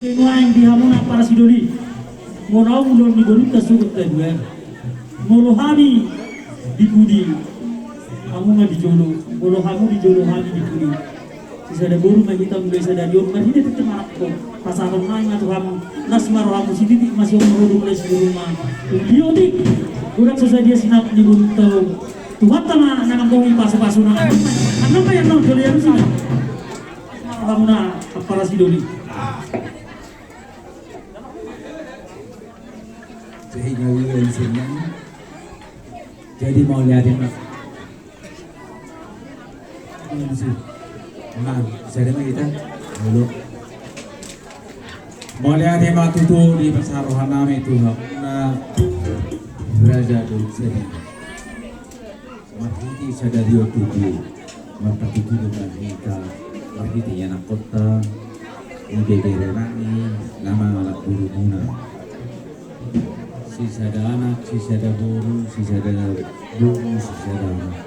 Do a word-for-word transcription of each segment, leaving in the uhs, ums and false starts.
Nuaeng di hamu na parasidoli. Molo ulaon ni borunta sogot taduan. Molo hami di pudi, hamu ma di jolo. Molo hamu di jolo, hami di pudi. Sisada boru ma hita mulai sadari on, marhite tintin manangko. Pasahaton nami ma tu hamu, las ma rohamu, sititi ma sihomor, las ma rohamu. Uliotik. Godang so sadia sinamot ni borunta on. Tuhanta ma na manggohi pasu-pasuna. Annon ma, annon ma, annon jolo i alusi ma. Las ma rohamuna, parasidoli. Sehingga wilayah senang. Jadi mauliate ma. Nah, sada ma hita. Halo. Mauliate ma tutu dipasahat rohanami tu hamuna Raja Dolok Saribu. Marhite sadari on tutu, marpatutudu ma hita, marhite ianakhonta, ibebere nami, na mangalap borumuna. Sisada anak, sisada boru, sisada boru, sisada anak.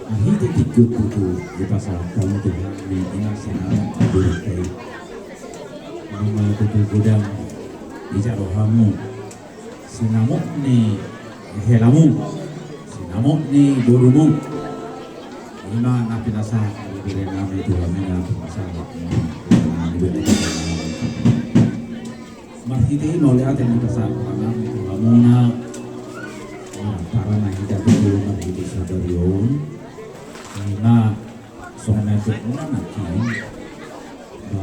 Marhite tingki on tutu, dipasahat hamu tu hami, ima sinamot ni borunta i. Ima tutu godang, ija rohamu. Sinamot ni helamu, sinamot ni borumu. Ima na pinasahat ni ibebere nami tu hamuna, pinasahat ni ibebere nami. Marhite i mauliate ma dipasahat rohanami tu hamuna. Nah, parana hita tutu marhite sadari on. Ima Songon na didok muna nangkin. Ba,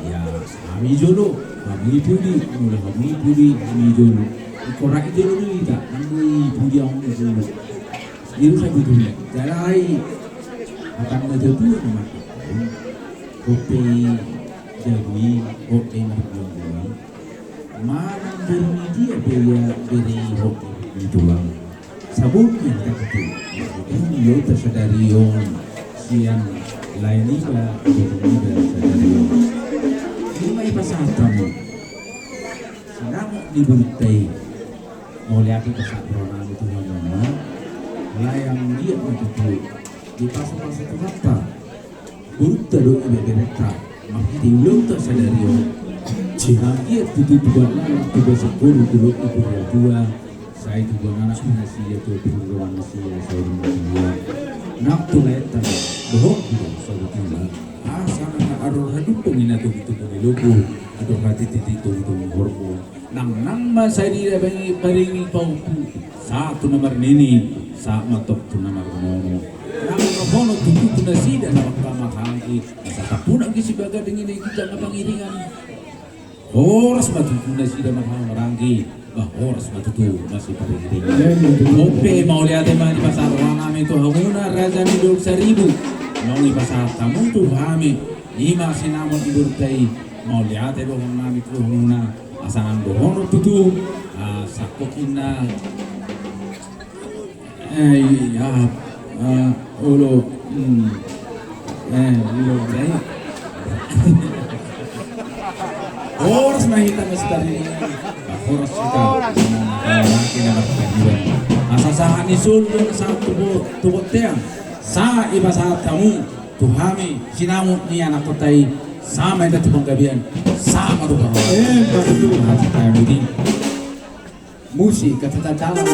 ia, hami jolo, hami pudi, molo hami pudi, hami jolo. Ingkon rap jolo do hita, nang boi pudi, hami jolo. Jolo sabutuhna. Jala i, hatangku tu, tu, nama. Hope, jabu i, hope, marjuang-juang. Manang borngin dia pe ia bere i hope ni tulang. Sabotulna hita tutu. Ia hita sadari on sian lae niba, borngin niba sadari on. Ima dipasahat hamu. Sinamot ni borunta i. Mauliate pasahat rohanami tu hamuna. Lae anggiat ma tutu. Dipasu-pasu Tuhanta. Borunta do ibeberenta, marhite ulaonta sadari on. Anggiat tutu tubuan anak, tubuan sangkoru, tubuan ibu, tubuan tua, sai tubuan anak nasida, tubuan tubu nasida, sai tubuan tubuan. Nang tu laenta, dohot tubuan saudara. Asa na adong hadumpung i na tubu-tubu ni lombu, adong hatiti-titi tubu-tubu ni horbo. Nang, nang ma sai dibahen i, bahen i pahompu, sahat tu na marnini, sahat ma tong tu na marnono. Nang dohonon tutu tu nasida na mangkamaranggi, asa tampuon anggi sibaga dengke i ginjang na pangiringan. Horas ma tutu nasida mangkamaranggi, ba horas ma tutu masiparingiringan. Ia, ia, ia. Hope mauliate ma dipasahat rohanami tu hamuna Raja ni Dolok Saribu. Naung dipasahat hamu tu hami, ima sinamot ni borunta i, mauliate dohononnami tu hamuna. Asa nang dohonon tutu, ah, sangkop inna. Eh, ia, ah, olo, hmm. Eh, olo, dai. Horas ma hita masiparingiringan. Horas hita. Horas. Asa sahat ni solu, sahat tu bo-, tu bontean. Sahat dipasahat hamu. Tu hami, sinamot ni anakhonta i, sahat ma hita tu panggabean, sahat ma tu parhorasan. Eh, betul. Nah, hita i. Musik, kata-kata dalam.